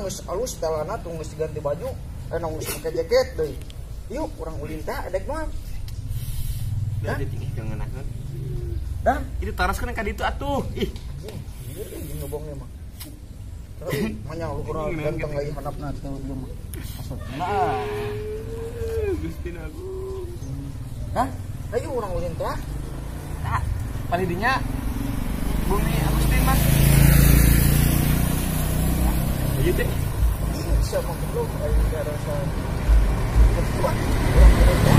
geus alus telana tuh geus diganti baju, geus make jaket deui. Yuk urang ulin teh edek mah. Da ditingih ka ngeunaheun. Dah, itu taraskeun ka ditu atuh. Ih, anjing, ieu jeung ngobongnya mah. Terus manya luhur ganteng lagi handapna teu ieu mah. Maksudna. Gusti Agung. Hah? Ayo urang ulin teh. Tah, palidinya Bumi Agustin mah. Ayo teh. Ih, siapa belum ayo rasa. Kuat urang ulin teh.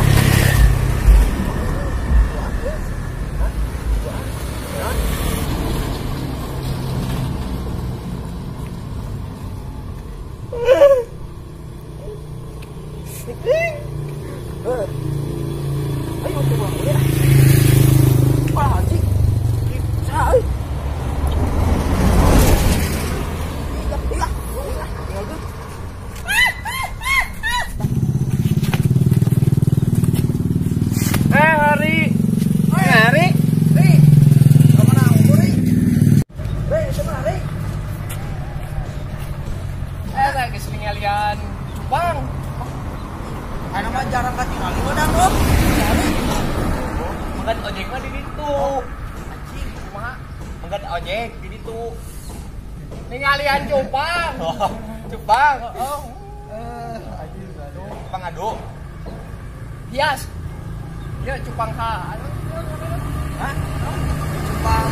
Hah? Hah? Ayo tuh bang, udah. Wah, anjing. Saha euy? Iya, tinggal tuh. Hari. Hari. Ri. Ka mana unggul, Ri? Ri, sama Ri. Geus ningalian cupang. Anu mah jarang katingali mah dang loh. Mangkat ojek mah di ditu. Anjing, kumaha? Mangkat ojek di ditu. Ningalian cupang. Oh, cupang. Heeh. Anjing aduh. Cupang adu. Hias. Ya cupang ha. Hah? Cupang.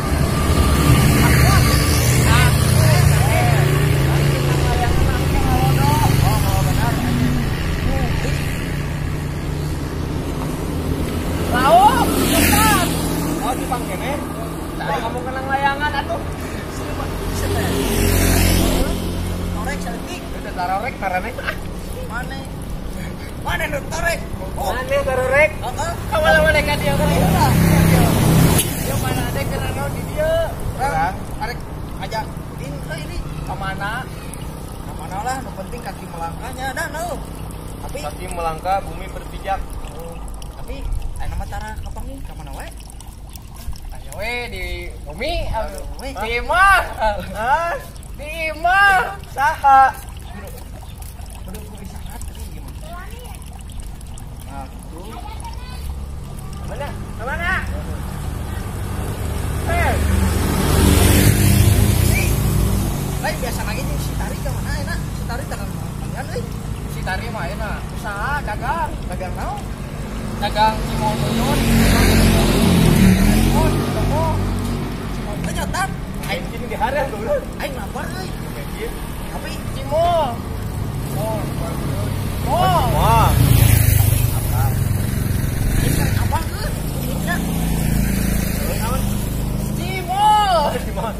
Cupang kene. Tadi kamu kenang layangan atuh. Torek saeutik. Teu tarorek tarane. Mane? Mane nu torek? Mane tarorek? Heeh. Kamana mana ka dieu kan? Ieu mana dek keur naon di dieu? Urang arek ajak din euy ini. Ka mana? Ka mana lah, nu penting kaki melangkahnya dah nu. Tapi kaki melangkah bumi berpijak. Tapi aya mah tara kapanggih ka mana wae? We di bumi, di imah, di imah, saha. Kudu kudu sangat tadi gimana? Nah, gitu. Mana? Mana? Lain biasa lagi nih si Tari ke mana enak? Si Tari dagang panggilan euy. Si Tari mah enak, usaha dagang, dagang naon? Dagang cimol tuyul. Ternyata aing kini diharap dulu. Aing lapar euy. Tapi cimol. Oh, oh. Wah. Apa? Ini apa ke? Ini nya. Naon? Cimol. Cimol.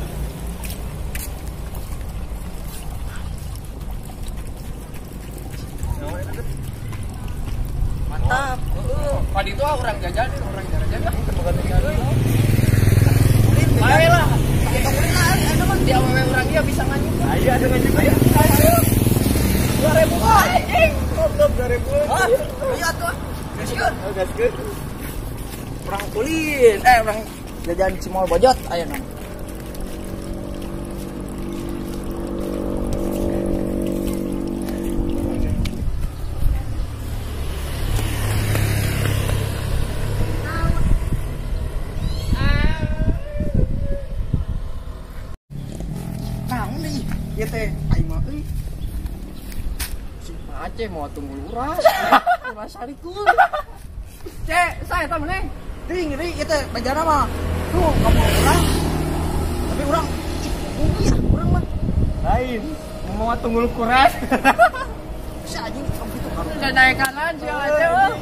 Mantap. Heeh. Padi itu orang jajan, orang jajan lah. Ayo lah, kita ulin lah, ayo mah. Di awewe urang ieu bisa nganyuk. Ayo ada nganyuk ayo. Ayo. 2000 anjing. Goblok 2000. Hah? Ayo atuh. Gaskeun. Oh, gaskeun. Urang ulin, urang jajan cimol bojot ayo nang. Ieu teh aing mah euy. Si Aceh mau tunggu lurah. Lurah sarikul. Cek, saya eta meneh. Ring, ring ieu teh bejana mah. Tuh, kamu urang. Tapi urang cik ya, urang mah. Lain, mau tunggu kuras. Bisa anjing kamu kitu kamu. Udah naik kanan si Aceh euy.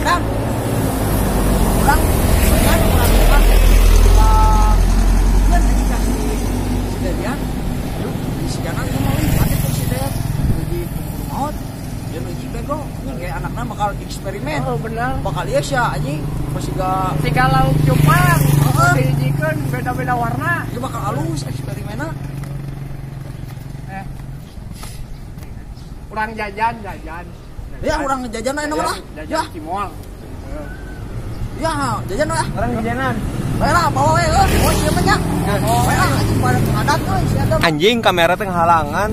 Kang. Urang kan urang urang. Kan dikasih Dadian, yuk di sejana itu mau ada tuh si Dayat uji maut, dia uji bego, kayak anaknya bakal eksperimen, oh, benar, bakal iya sih anjing, masih gak, si kalau cupang, diujikan beda-beda warna, dia bakal halus eksperimennya, kurang jajan, ya kurang jajan lah enak lah, jajan cimol, ya jajan lah, orang jajanan, baiklah bawa ya, bawa siapa nya. Anjing kamera teh halangan.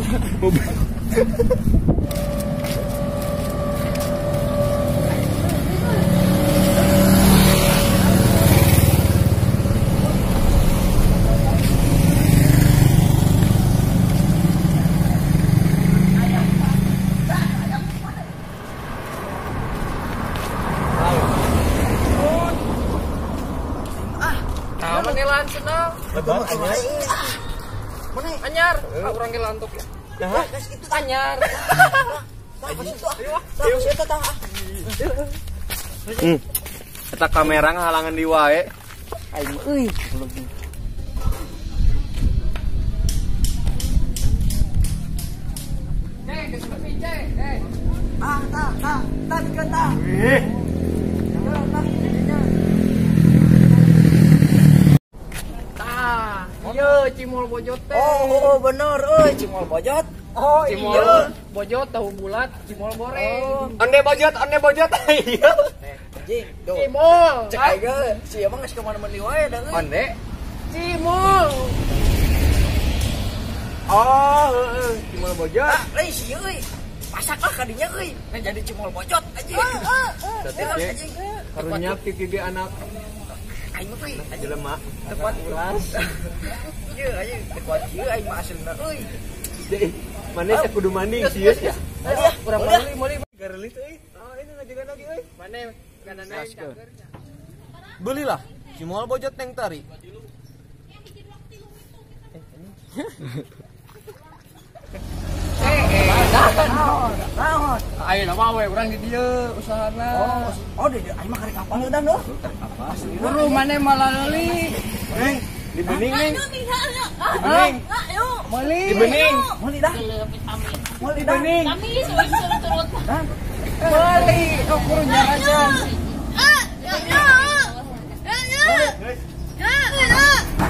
Anyar, urang ge lantuk ya. Nah, itu anyar. Eta kamera ngahalangan di wae. Aing euy. Ah, tah, tah, tah dikeun tah. Ih. Tah, ieu cimol bojot teh. Oh, bener euy, cimol bojot. Oh, cimol iya. Bojot tahu bulat, cimol goreng. Oh. Onde bojot, iya. Anjing, duh. Cimol. Cek aing ge, si emang geus ka mana-mana wae da euy. Onde? Cimol. Oh, heeh, cimol bojot. Ah, lain si euy. Pasak lah kadinya euy. Nah jadi cimol bojot anjing. Heeh. Karunya tiki ge anak aing euy, jelema tepat ulas. Ieu anjing teu ieu aing mah aslina euy. Mana saya kudu mandi sih ya. Kurang meuli meuli garelit euy. Oh, ini ngajagan lagi euy. Mana ganana cager. Belilah cimol bojot neng tari. Naon? Ayeuna mah we urang di dieu usahana. Oh, di dieu aing mah karek kapal dan euy. Buru mane malaleli. Neng, di bening neng. Di bening. Meuli. Di bening. Meuli dah. Meuli dah. Kami suruh turut. Meuli, oh kudu jarajan.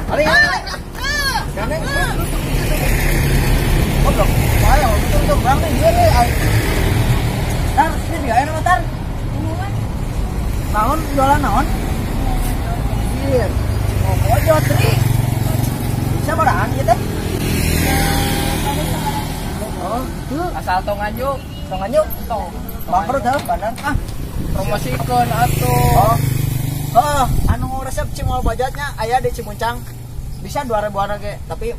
Paling. Gandeng. Goblok. Bahaya, betul-betul bang nih, ieu euy. Tar, sini aya nama tar. Naon jualan naon? Anjir, cimol bojot ri. Bisa baraan ieu teh? Oh, tuh asal tong nganjuk, tong nganjuk, tong. Bangkrut heuh bandar. Ah, promosikeun atuh. Oh. Oh, anu resep cimol bojotnya aya di Cimuncang. Bisa 2000-an ge, tapi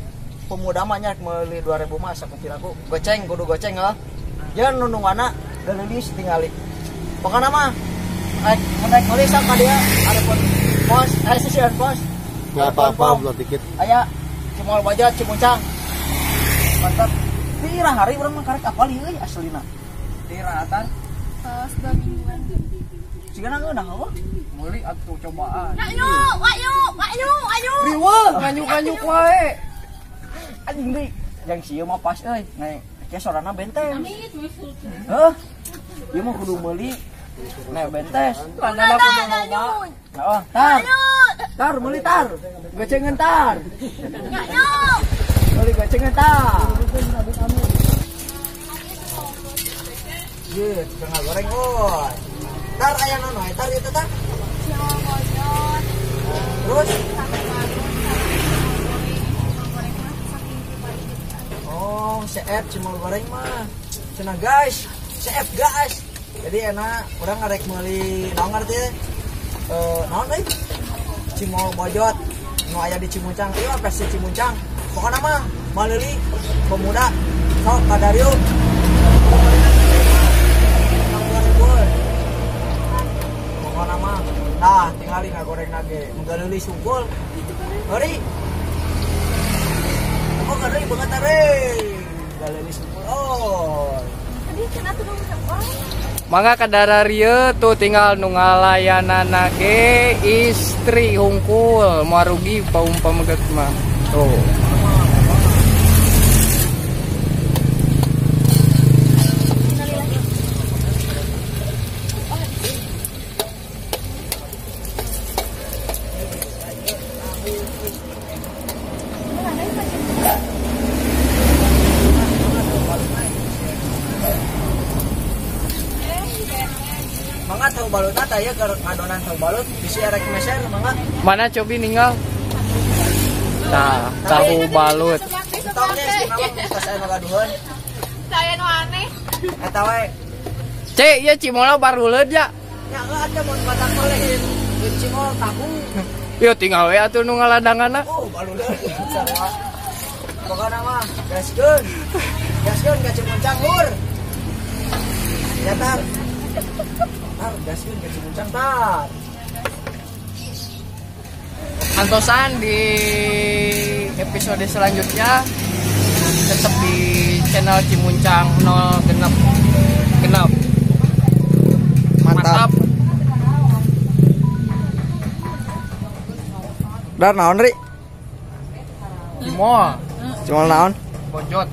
pemuda mah nya meuli 2000 mah sakupiraku. Goceng kudu goceng heuh. Jeung nu nungguana geulis tingali. Pokona mah rek mun rek meuli sok ka dieu arepun pos, sisian pos. Enggak apa-apa, belum dikit. Aya cimol bojot Cimuncang. Mantap. Tira hari urang mah karek apal ieu euy aslina. Tira atan. Tos 2 mingguan. Sigana ngeunah heuh. Meuli atuh cobaan. Ayo, ayo, ayo, ayo. Riweuh, nganyuk-nganyuk wae. Anjing deui, yang sieu mah pas euy. Nah, kieu sorana bentes. Heuh. Ieu mah kudu meuli. Nah, bentes. Tandana kudu loba. Heeh, tar. Tar meuli tar. Gocengan tar. Meuli gocengan tar. Ye, setengah goreng euy. Tar aya naon wae tar ieu teh tar? Cimol bojot. Terus oh, CF cimol goreng mah. Cenah guys, CF guys. Jadi enak, urang ngarek meuli naon ngarti teh? Naon euy? Cimol bojot nu aya di Cimuncang. Ieu mah versi Cimuncang. Pokona mah maleuli pemuda sok kadarieu. Pokona mah nah tingali ngagoreng nage, menggaleulis sungkul. Hori. Oh, gari banget are. Galeulis sungkul. Oh. Tadi cenah tuh goreng. Mangga kadara rieu tuh tinggal nu ngalayanana ge istri hungkul, moal rugi paumpama mah. Tuh. Mangga tahu balutna tah ieu keur ngadonan tahu balut bisi erek meser mangga. Mana cobi ninggal? Tah, tahu balut. Saya nu aneh. Eta we. Cek, ya cimol baruleud ya. Ya atuh mun batang meulin cimol tahu. Yo tinggal we atuh nu ngaladanganna. Oh, baruleud. Sarua. Pokona mah gaskeun. Gaskeun ka Cimuncang lur. Ya tar. Tar gaskeun ka Cimuncang tar. Antosan di episode selanjutnya tetap di channel Cimuncang 0 genep genep. Mantap. Dar naon ri? Cimol. Cimol naon? Bojot.